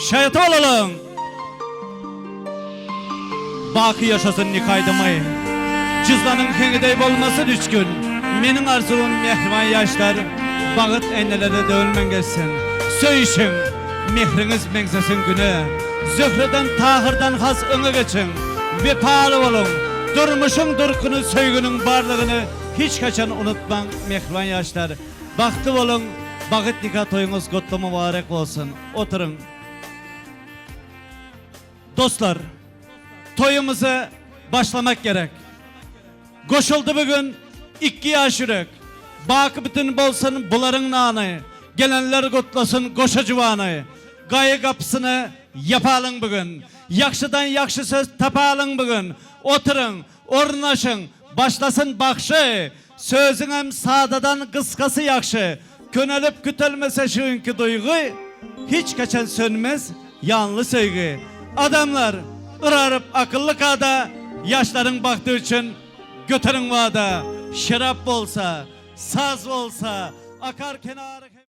Şaýaty bolalyň! Baky ýaşasyn nika aýdymy. Jyzlanyň heňi deý bolmasyn üç gün. Meniň arzuwym mähriban ýaşlar Bagyt enelere döwülmän geçsin. Söýüşiň, mähriňiz meňzesin güne. Zöhreden Tahyrdan has öňe geçiň. Wepaly boluň. Durmuşyň durkuny söýginiň barlygyny hiç haçan unutmaň mähriban ýaşlar. Bagtly boluň. Bagyt nika toýuňyz gutly mubarek bolsun. Oturyň. Dostlar, toýumyzy başlamak gerek. Goşuldy bu gün ikki ýaş ýürek. Baky bütin bolsun bularyň nany. Gelenler gutlasyn goşa juwany. Gaýy gapysyny ýapalyň bu gün. Ýagşydan ýagşy söz tapalyň bu gün. Oturyň, ornaşyň, başlasyn bagşy. Sözüňem sadadan gysgasy ýagşy. Könelip kütelmese şu günki duýgy, Hiç haçan sönmez ýanly söýgi. Adamlar, yraryp akylly kada, Ýaşlaryň bagty üçin göteriň wada. Şerap bolsa, saz bolsa, akar kenary.